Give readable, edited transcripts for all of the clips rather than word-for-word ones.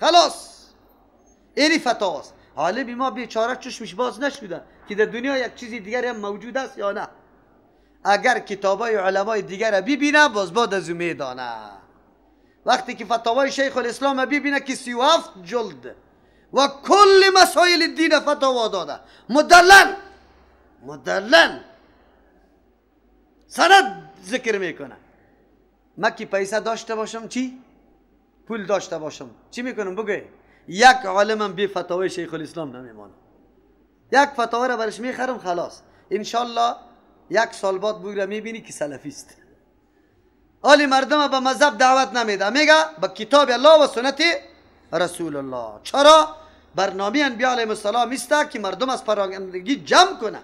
خلاص اینی فتواست. عالم ما بیچاره چشمش باز نشده که در دنیا یک چیزی دیگر هم موجود است یا نه. اگر کتابای علمای دیگر را ببینه باز بعد از او میدانه. وقتی که فتاوای شیخ الاسلام ببینه که 37 جلد و کل مسائل دین فتاوا داده، مدلل مدلل سند ذکر میکنه. من که پیسه داشته باشم چی؟ پول داشته باشم چی میکنم؟ بگوی یک عالمم بی فتاوای شیخ الاسلام نمیمانم. یک فتاوا را برش میخرم خلاص، انشالله یک سال بعد بگو میبینی که سلفیست. آلی مردم به مذهب دعوت نمیده، میگه به کتاب الله و سنت رسول الله. چرا؟ برنامه انبیاء علیهم السلام است که مردم از پراگندگی جمع کنه.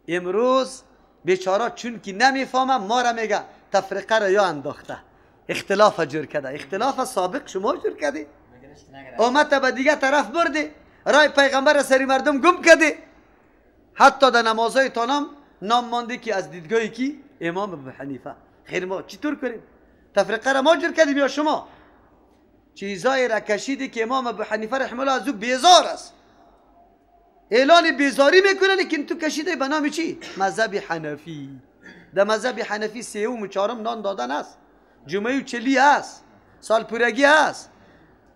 امروز بیچاره چون که نمیفهمه ما را میگه تفرقه را یا انداخته، اختلاف جور کرده. اختلاف سابق شما جور کردی، امت به دیگه طرف بردی، رای پیغمبر سری مردم گم کردی. حتی در نمازهای تانم نام مانده که از دیدگاهی کی؟ امام ابو حنیفه. خیر ما چطور کنیم؟ تفرقه را ما جور کردیم یا شما؟ چیزایی را کشیدی که امام ابو حنیفه رحمه الله از او بیزار است، اعلان بیزاری میکنه، لیکن تو کشیده به نام چی؟ مذهب حنفی. در مذهب حنفی سوم و چهارم نان دادن است، جمعه و چلی است، سال پورگی است،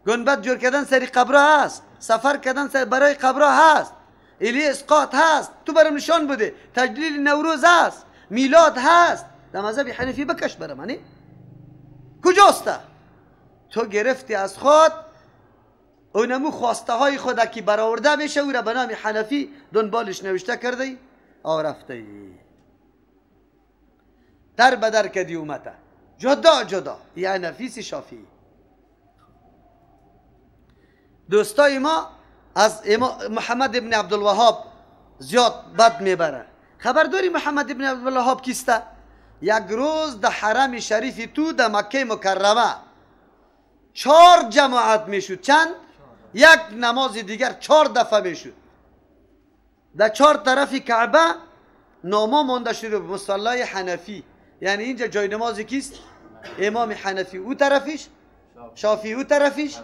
گنبد جور کردن سری قبره است، سفر کردن سر برای قبره هست، الی اسقاط هست، تو برام نشان بده، تجلیل نوروز هست، میلاد هست. در مذهب حنفی بکش برام، یعنی کجاست؟ تو گرفتی از خود اونمو خواسته های خود که برآورده میشه او را به نام حنفی دنبالش نوشته کردی او رفته در بدر کدی اومده جدا جدا، یعنی نفیس شافعی. دوستای ما از محمد ابن عبدالوهاب زیاد بد میبره. خبر داری محمد ابن عبدالوهاب کیسته؟ یک روز در حرم شریف تو در مکه مکرمه 4 جماعت میشد. چند؟ یک نماز دیگر 4 دفعه میشد. در 4 طرف کعبه نامه مانده شده مصلای حنفی، یعنی اینجا جای نماز کیست؟ امام حنفی، او طرفش شافعی، او طرفش،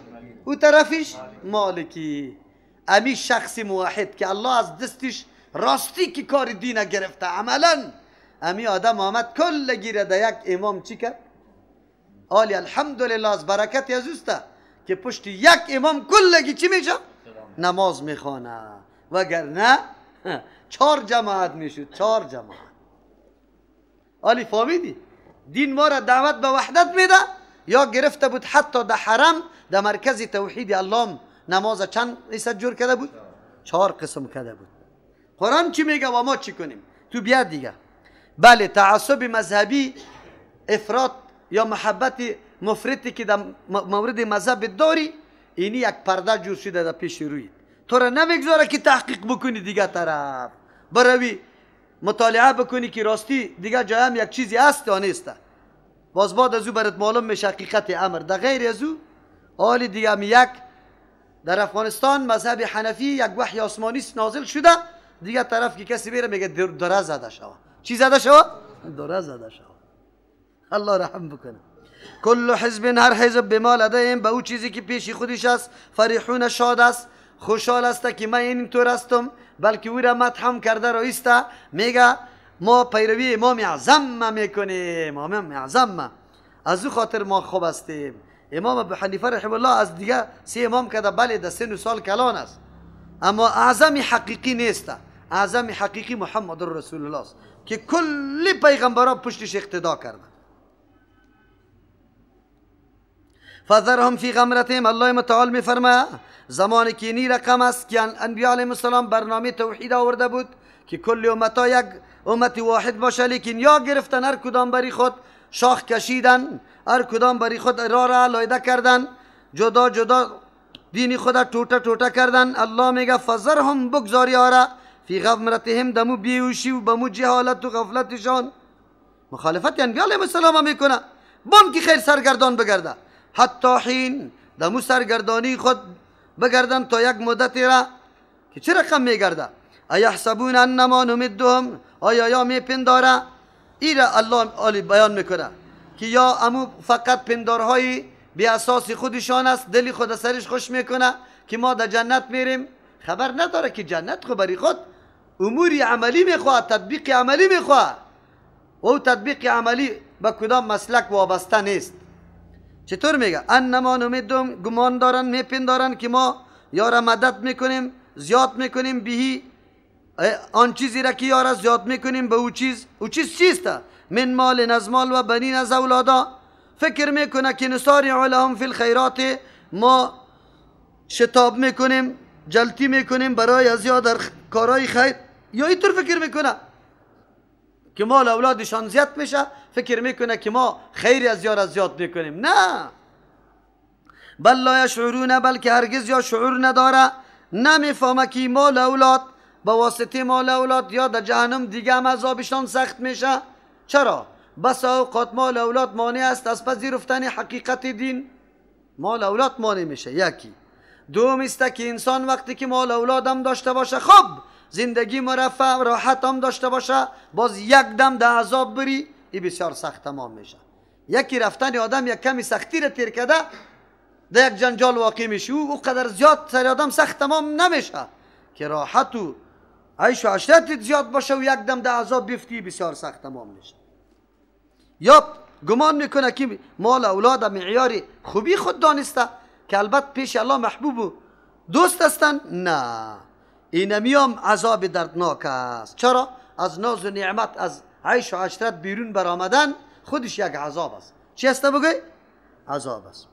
او طرفش مالکی. امی شخص موحد که الله از دستش راستی که کار دین گرفته عملا، امی آدم آمد کل گیره در یک امام چی کرد؟ آلی الحمدلله از برکت از اوسته که پشت یک امام کلگی چی میشه؟ نماز میخوانه. وگرنه 4 جماعت میشد، 4 جماعت. آلی فهمیدی؟ دین ما را دعوت به وحدت میده یا گرفته بود حتی در حرم در مرکز توحید الله نماز چند ایسا جور کرده بود؟ 4 قسم کرده بود. قرآن چی میگه و ما چی کنیم؟ تو بیا دیگه. بله تعصب مذهبی، افراط یا محبت مفرطی که در مورد مذهب داری، اینی یک پرده جور شده در پیش روی تو را نمیگذاره که تحقیق بکنی دیگه طرف بروی مطالعه بکنی که راستی دیگه جای هم یک چیزی هست یا نیست. باز بعد از او برات معلوم میشه حقیقت امر. در غیر از او حال دیگه هم یک در افغانستان مذهب حنفی یک وحی آسمانی نازل شده، دیگه طرف که کسی میره میگه دره زده شوه. چی زده شوه؟ دره زده شوه. الله رحم بکنه. کل حزب، هر حزب بما لدیهم، به او چیزی که پیش خودش است، فرحون شاد است، خوشحال است که من اینطور هستم، بلکه او را مدح کرده رایسته، میگه ما پیروی امام اعظم میکنیم، امام اعظم، از او خاطر ما خوب هستیم. امام ابو حنیفه رحمه الله از دیگه 3 امام کرده، بله در سن و سال کلان است، اما اعظم حقیقی نیست. اعظم حقیقی محمد رسول الله است که کل پیغمبران پشتش اقتدا کرده. فذرهم فی غمرتهم، الله متعال میفرماید زمانی که اینی رقم است که انبیاء علیهم السلام برنامه توحید آورده بود که کل امتا یک امت واحد باشه، لیکن یا گرفتن هر کدام بری خود شاخ کشیدن، هر کدام بری خود را را علیحده کردن، جدا جدا دین خود ټوټه ټوټه کردن. الله میگه فذرهم، بگذاری آره، فی غمرتهم، دمو بیهوشی و بمو جهالت و غفلتشان. مخالفت انبیاء علیهم السلام میکنه، بان که خیر سرگردان بگرده، حتی حین دمو سرگردانی خود بگردن تا یک مدتی را که چه رقم میگرده. ایحسبون انما نمدهم، آیا یا میپنداره؟ ای را الله عالی بیان میکنه که یا امو فقط پندارهای بی اساس خودشان است، دلی خود سرش خوش میکنه که ما در جنت میریم، خبر نداره که جنت خو بری خود امور عملی میخواد، تطبیق عملی میخواد و او تطبیق عملی به کدام مسلک وابسته نیست. چطور میگه؟ انما نمدهم، گمان دارن میپندارن که ما یارا مدد میکنیم، زیاد میکنیم، بهی آن چیزی را که یارا زیاد میکنیم به او چیز. او چیز چیست؟ من مال از مال و بنین از اولادا. فکر میکنه که نسارع لهم فی الخیرات، ما شتاب میکنیم، جلتی میکنیم برای از یا در کارهای خیر. یا اینطور فکر میکنه که مال اولادشان زیاد میشه، فکر میکنه که ما خیر از یار زیاد میکنیم. نه، بل لا یشعرون، بلکه هرگز یا شعور نداره، نمیفهمه که مال اولاد با واسطه مال اولاد یا در جهنم دیگه هم عذابشان سخت میشه. چرا؟ بس اوقات مال اولاد مانع است از پذیرفتن حقیقت دین. مال اولاد مانع میشه یکی. دوم است که انسان وقتی که مال اولاد هم داشته باشه، خب زندگی مرفه راحت هم داشته باشه، باز یک دم در عذاب بری، این بسیار سخت تمام میشه. یکی رفتن آدم یک کمی سختی را تیر کرده در یک جنجال واقع میشه، او قدر زیاد سر آدم سخت تمام نمیشه که راحت و عیش و عشرت زیاد باشه و یک دم در عذاب بیفتی، بسیار سخت تمام میشه. یا گمان میکنه که مال اولاد معیار خوبی خود دانسته که البته پیش الله محبوب و دوست هستند. نه، اینمی هم عذاب دردناک است. چرا؟ از ناز و نعمت، از عیش و عشرت بیرون برآمدن خودش یک عذاب است. چی است بگوی؟ عذاب است.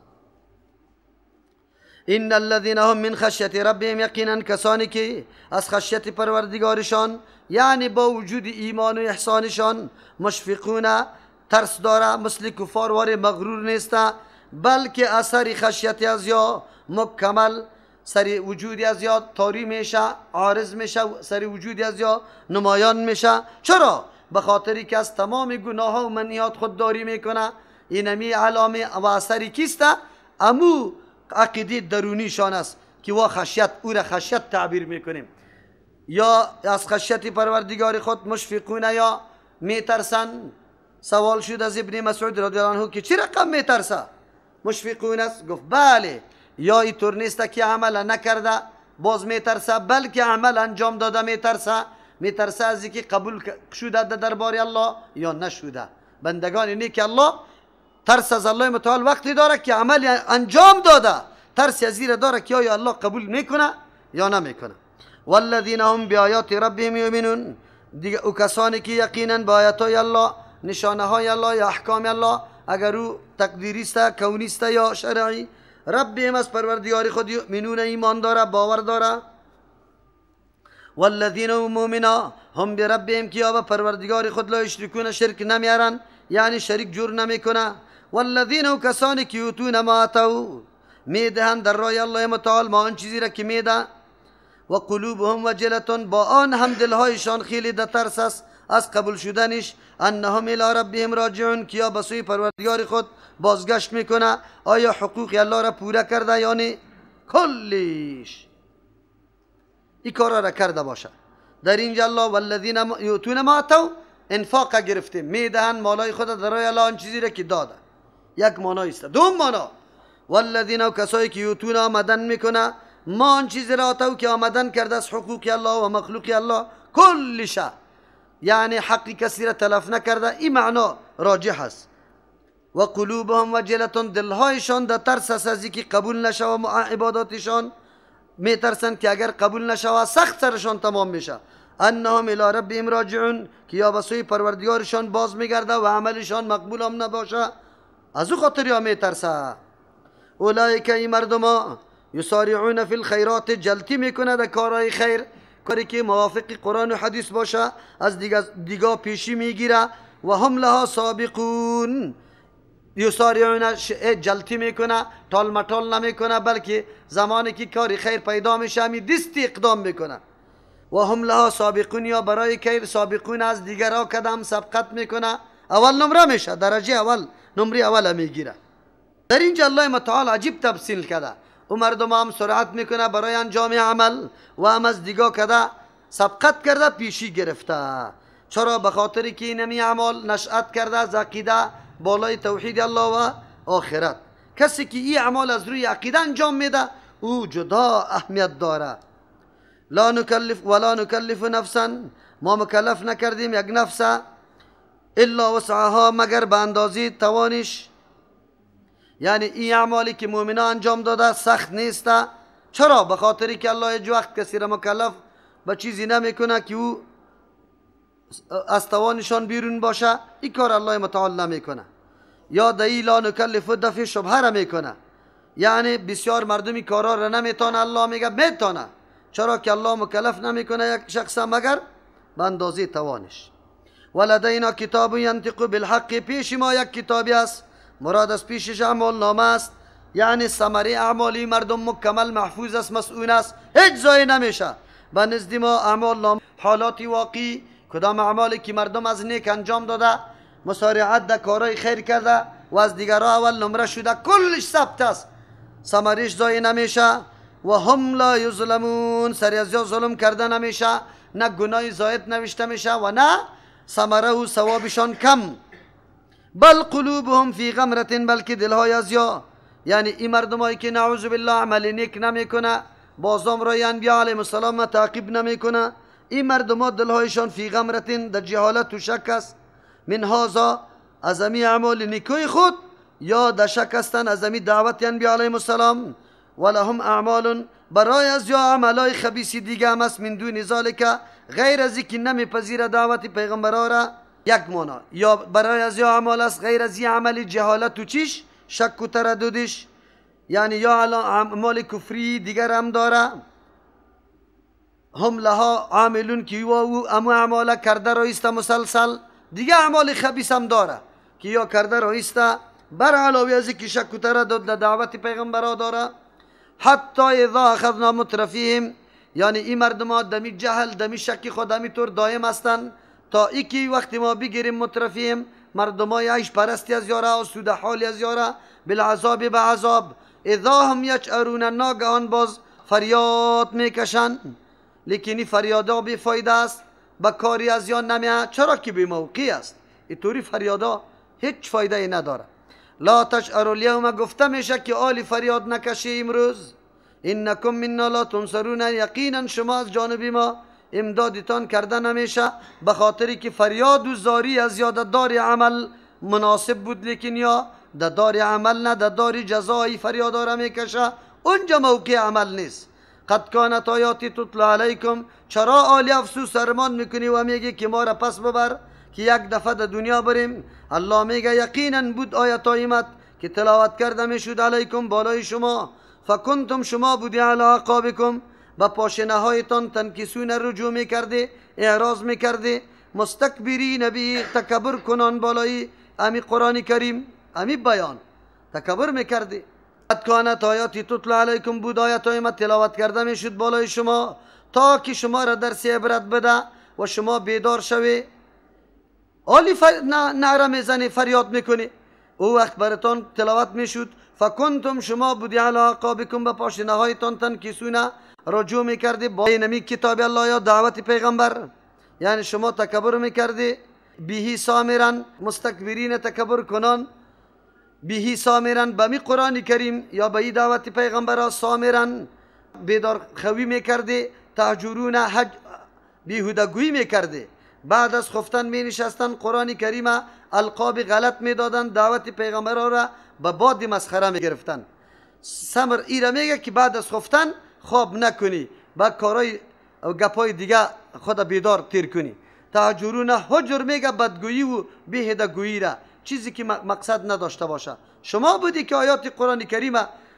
ان الذين هم من خشیت ربهم، یقینا کسانی که از خشیت پروردگارشان، یعنی با وجود ایمان و احسانشان، مشفقون، ترس داره، مثل کفار وار مغرور نیست، بلکه اثر خشیت از یا مکمل سر وجودی از یا تاری میشه، عارض میشه، سر وجودی از یا نمایان میشه. چرا؟ به خاطری که از تمام گناه ها و منیات خودداری میکنه. اینمی علامه و اثر کیست؟ امو عقیده درونیشان است که وا خشیت، او را خشیت تعبیر میکنیم. یا از خشیت پروردگار خود مشفقون یا میترسن. سوال شد از ابن مسعود رضی الله عنه که چی رقم میترسه؟ مشفقون است؟ گفت بله، یا اینطور نیست که عمل نکرده باز میترسه، بلکه عمل انجام داده میترسه، میترسه از اینکه قبول شده در دربار الله یا نشده. بندگان نیک الله ترس از الله متعال وقتی داره که عمل انجام داده، ترس از این داره که یا الله قبول میکنه یا نمیکنه. والذین هم بآیات ربهم یؤمنون، دیگه او کسانی که یقینا با آیات الله، نشانه های الله یا احکام الله، اگر او تقدیری است، کونی است یا شرعی، ربهم از پروردگار خود یؤمنون، ایمان داره، باور داره. والذین هم مؤمنا هم بربهم، که یا به پروردگار خود لا یشرکون، شرک نمیارن، یعنی شریک جور نمیکنه. والذین و کسانی که یؤتون ما آتوا، میدهند در راه الله متعال ما آن چیزی را که میده، و قلوبهم وجلة، با آن هم دلهایشان خیلی در ترس است از قبول شدنش، انهم الی ربهم راجعون، که یا به سوی پروردگار خود بازگشت میکنه. آیا حقوق الله را پوره کرده یا نه؟ کلیش این کارا را کرده باشه. در اینجا الله والذین یؤتون ما آتوا، انفاق گرفته، میدهند مالای خود در راه الله آن چیزی را که داده. یک معنی است. دوم معنا والذین و کسایی که یؤتون آمدن میکنه ما آن چیزی را آتوا که آمدن کرده از حقوق الله و مخلوق الله کلشه، یعنی حق کسی را تلف نکرده. این معنا راجح است. و قلوبهم وجلة، دلهایشان در ترس است از اینکه قبول نشوه عباداتشان، میترسند که اگر قبول نشوه سخت سرشان تمام میشه. انهم الی ربهم راجعون، که یا به سوی پروردگارشان باز میگرده و عملشان مقبول هم نباشه، از او خاطر یا میترسه. اولئک، ای مردما، یسارعون فی الخیرات، جلتی میکنه در کارهای خیر، کاری که موافق قرآن و حدیث باشه از دیگه پیشی میگیره. و هم لها سابقون، یسارعون جلتی میکنه، تال متال نمیکنه، بلکه زمانی که کاری خیر پیدا میشه همی دستی اقدام میکنه. و هم لها سابقون، یا برای خیر سابقون، از دیگرها کدام سبقت میکنه، اول نمره میشه، درجه اول، نمره اول میگیره. در اینجا الله متعال عجیب تفصیل کرده، او مردم هم سرعت میکنه برای انجام عمل و هم از دیگه کده سبقت کرده، پیشی گرفته. چرا؟ به خاطر که اینمی اعمال نشأت کرده از عقیده بالای توحید الله و آخرت، کسی که این اعمال از روی عقیده انجام میده او جدا اهمیت داره. لا نکلف ولا نکلف نفسا، ما مکلف نکردیم یک نفس الا وسعها، مگر به اندازه توانش. یعنی این اعمالی که مؤمنان انجام داده سخت نیست. چرا؟ به خاطری که الله هیچ وقت کسی را مکلف به چیزی نمیکنه که او از توانشان بیرون باشه. این کار الله متعال نمیکنه. یا دایی لا نکلف دفع شبهه را میکنه، یعنی بسیار مردمی کارا را نمیتونه، الله میگه میتونه. چرا که الله مکلف نمیکنه یک شخص مگر به اندازه توانش. ولدینا کتاب ینطق بالحق، پیش ما یک کتابی است، مراد از پیشش اعمال نامه است، یعنی ثمره اعمالی مردم مکمل محفوظ است، مسئول است، هیچ ضایع نمیشه. به نزد ما اعمال نامه حالات واقعی، کدام اعمالی که مردم از نیک انجام داده، مسارعت در کارهای خیر کرده و از دیگرها اول نمره شده، کلش ثبت است، ثمرش ضایع نمیشه. و هم لا یظلمون، سری از یا ظلم کرده نمیشه، نه گناه زاید نوشته میشه و نه ثمره و ثوابشان کم. بل قلوبهم فی غمرة، بلکه دلهای از یا، یعنی این مردمایی که نعوذ بالله عمل نیک نمیکنه، بازام رای انبیا علیهم السلام تعقیب نمیکنه، این مردم دلهایشان فی غمرة، در جهالت و شک است. من هذا، از امی اعمال نیکوی خود، یا در شک هستند از امی دعوت انبیا علیهم السلام. ولهم اعمال، برای از یا عملای خبیث دیگه هم است، من دون ذالک، غیر از اینکه نمیپذیره دعوت پیغمبرا را، یک معنا. یا برای از یا اعمال است غیر از این عمل جهالت و چیش شک و ترددش، یعنی یا اعمال کفری دیگر هم داره. هم لها عاملون که او امو اعمال کرده رایسته مسلسل، دیگه اعمال خبیث هم داره که یا کرده رایسته، بر علاوه از اینکه شک و تردد در دعوت پیغمبرا داره. حتی اذا اخذنا مترفیهم، یعنی این مردم ها دمی جهل دمی شک خود همی طور دایم هستند تا ایکی وقتی ما بگیریم مترفیهم، مردم های عیش پرستی از یاره، آسوده حالی از یاره، بالعذاب به عذاب، اذا هم یجأرون، ناگهان باز فریاد میکشن. لیکن این فریادا بی فایده است، به کاری از یان نمیه، چرا که بی موقع است. اینطوری فریادا هیچ فایده ای نداره. لا تجأروا اليوم، گفته میشه که آلی فریاد نکشی امروز. انکم منا لا تنصرون، یقینا شما از جانب ما امدادتان کرده نمیشه، به خاطری که فریاد و زاری از یاد دار عمل مناسب بود، لیکن یا در دار عمل نه، در دار جزای فریاد را میکشه، اونجا موقع عمل نیست. قد کانت آیاتی تتلی علیکم، چرا آلی افسوس ارمان میکنی و میگی که ما را پس ببر که یک دفعه در دنیا بریم؟ الله میگه یقینا بود آیت آیمت که تلاوت کرده میشد علیکم بالای شما، فکنتم شما بودی علی اعقابکم، با پاشنه هایتان تنکسون رجوع میکردی، اعراض میکردی، مستکبرین به، تکبر کنان بالای امی قرآن کریم، امی بیان تکبر میکردی. قد کانت آیاتی تتلی علیکم، بود آیت آیمت تلاوت کرده میشد بالای شما تا که شما را درس عبرت بده و شما بیدار شوی. آلی نعره میزنی، فریاد میکنی، او وقت براتان تلاوت میشد. فکنتم شما بودی علی اعقابکم، به پاشنه هایتان تنکسونه رجوع میکردی با اینمی کتاب الله یا دعوت پیغمبر، یعنی شما تکبر میکردی. بهی سامرن، مستکبرین تکبر کنان، بهی سامرن، به می قرآن کریم یا به دعوت پیغمبر سامرن بیدار خوی میکردی، تهجرون حج بیهوده گویی میکردی. بعد از خفتن می نشستن قرآن کریم القاب غلط میدادن، دعوت پیغمبر را به باد مسخره میگرفتن. سمر ایره میگه که بعد از خفتن خواب نکنی، با کارای گپای دیگه خود بیدار تیر کنی. تهجرون هجر میگه بدگویی و بیهوده گویی را، چیزی که مقصد نداشته باشه. شما بودی که آیات قرآن کریم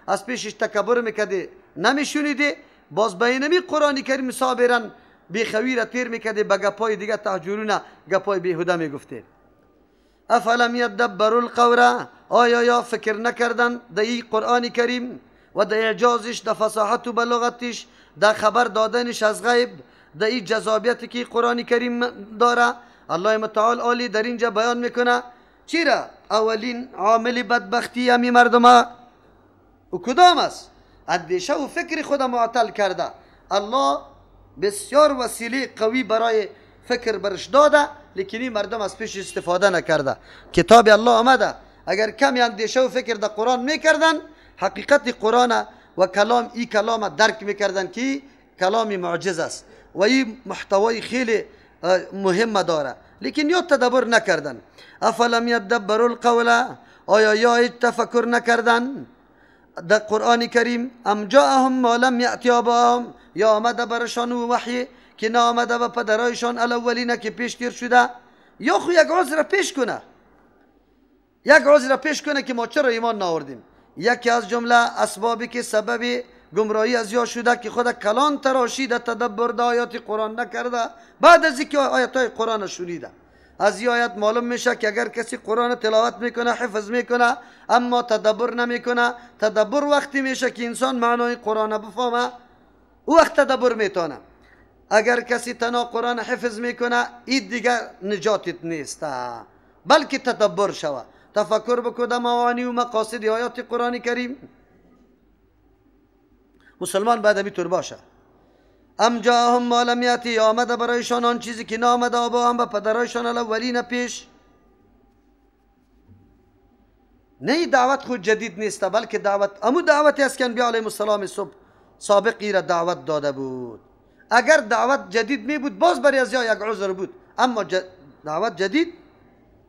از پیشش تکبر میکردی، نمیشونیدی، باز به اینمی قرآن کریم صابرن بیخوی را تیر میکردی، به گپای دیگه تهجرون گپای بیهوده میگفتی. افلم یدبروا القول، آیا یا فکر نکردن در این قرآن کریم و در اعجازش، در فصاحت و بلاغتش، در خبر دادنش از غیب، در این جذابیتی که قرآن کریم داره؟ الله متعال عالی در اینجا بیان میکنه چرا اولین عامل بدبختی همی مردم او کدام است؟ اندیشه و فکر خود معطل کرده. الله بسیار وسیله قوی برای فکر برش داده، لیکن این مردم از پیش استفاده نکرده. کتاب الله آمده، اگر کمی اندیشه و فکر در قرآن میکردن، حقیقت قرآن و کلام ای کلام درک میکردن که کلام معجز است و این محتوای خیلی مهم داره، لیکن یا تدبر نکردن. افلم یدبروا القول، آیا یا تفکر نکردن در قرآن کریم؟ ام جاءهم ما لم یأت آباءهم، یا آمده برشان و وحی که نه آمده به پدرایشان الاولین که پیش تیر شده. یا خو یک عذر پیش کنه، یک عذر پیش کنه که ما چرا ایمان نآوردیم. یکی از جمله اسبابی که سبب گمراهی از یا شده که خود کلان تراشی در تدبر در آیات قرآن نکرده، بعد از اینکه آیات های قرآن شنیده. از این آیت معلوم میشه که اگر کسی قرآن تلاوت میکنه، حفظ میکنه، اما تدبر نمیکنه، تدبر وقتی میشه که انسان معنای قرآن بفهمه، او وقت تدبر میتونه. اگر کسی تنها قرآن حفظ میکنه، این دیگه نجاتت نیست، بلکه تدبر شوه، تفکر بکنه معانی و مقاصد آیات قرآن کریم. مسلمان باید همینطور باشه. ام جاءهم ما لم یأتی، آمده برایشان آن چیزی که نامده آباهم به پدرایشان الاولین پیش. نه دعوت خود جدید نیست، بلکه دعوت امو دعوتی است که انبیاء علیهم السلام صبح سابقی را دعوت داده بود. اگر دعوت جدید می بود باز برای از یک عذر بود، اما دعوت جدید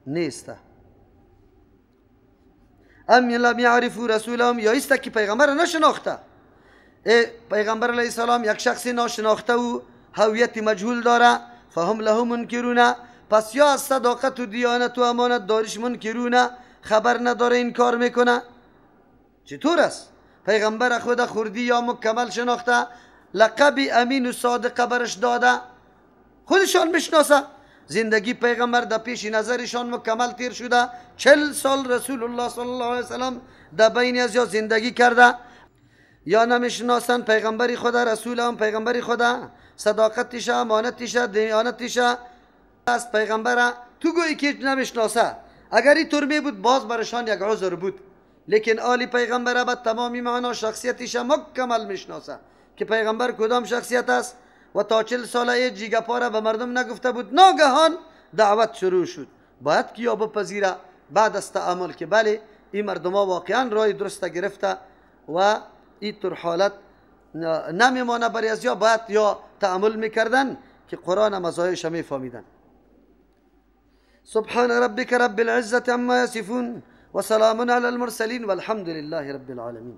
نیست. ام لم یعرفوا رسولهم، یا است که پیغمبر نشناخته. پیغمبر علیه السلام یک شخص ناشناخته و هویت مجهول داره، فهم له منکرون، پس یا از صداقت و دیانت و امانت دارش منکرون، خبر نداره، این کار میکنه. چطور است؟ پیغمبر خود خوردی یا مکمل شناخته، لقب امین و صادق برش داده، خودشان میشناسه. زندگی پیغمبر در پیش نظرشان مکمل تیر شده، 40 سال رسول الله صلی الله علیه وسلم در بین از یا زندگی کرده. یا نمیشناسن پیغمبری خدا، رسول هم پیغمبری خدا، صداقتش، امانتش، دیانتش است پیغمبر، تو گویی که نمیشناسه. اگر اینطور می بود باز برشان یک عذر بود، لیکن آلی پیغمبر به تمامی معنا شخصیتش مکمل میشناسه که پیغمبر کدام شخصیت است و تا 40 ساله جیگه پاره به مردم نگفته بود، ناگهان دعوت شروع شد. باید که یا بپذیره بعد از تأمل که بله این مردم ها واقعا راه درست گرفته و اینطور حالت نمیمانه برای از یا باید یا تأمل میکردن که قرآن مزایش میفهمیدن. سبحان ربك رب العزة عما يصفون وسلام على المرسلين والحمد لله رب العالمين.